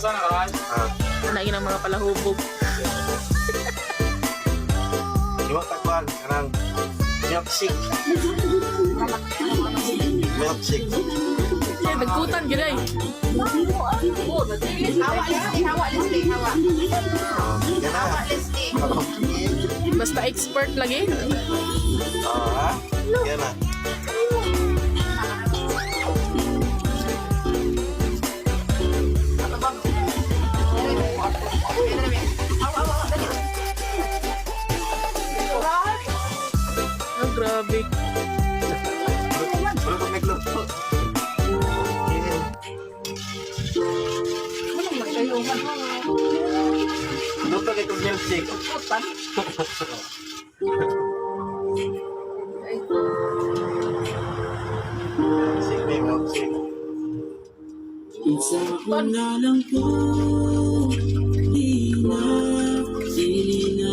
Sana ka? Ah, Ano yun ang mga palahubog. Iwa tagwan kanang milkshake. Milkshake. Ay, nagkutan gid ay. Hawa, Leslie. Hawa, Leslie. Hawa. Oh, yan na. Hawa, Leslie. Basta expert lagi. Oh, ha? Yan na. Oh, grabe. Wala ko nagluto. Luto kay kong milkshake. Milkshake, may milkshake. Isa ko na lang po, di na, sili na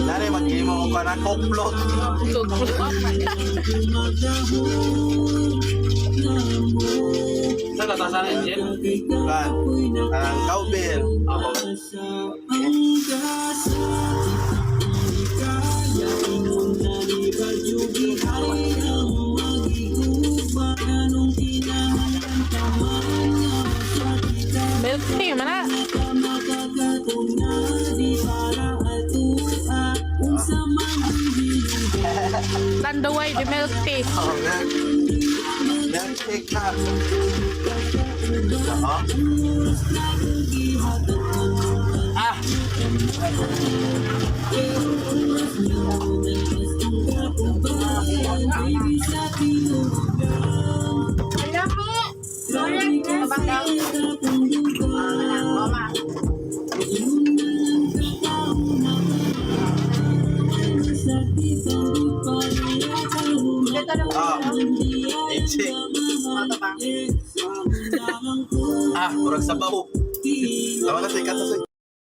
Dali, mag-imo ko pa na coke float. mabagahon na mo. Sa latasan na engine? Kan, ang cowbell. Ako. Sa ang gasa, kaya ingon na ni Badyugi ay ang magigugma. Anong kinahanglan pa man nga masakit Milk tea man na. Makakatong na di para atua unsa man ang hinungdan. Tanduay di milk tea. Oh, milkshake na. Oh, Ah! Mama. ah. Milkshake. Mato ba? Ah, murag sabaw. Tawa na sa ikat sa.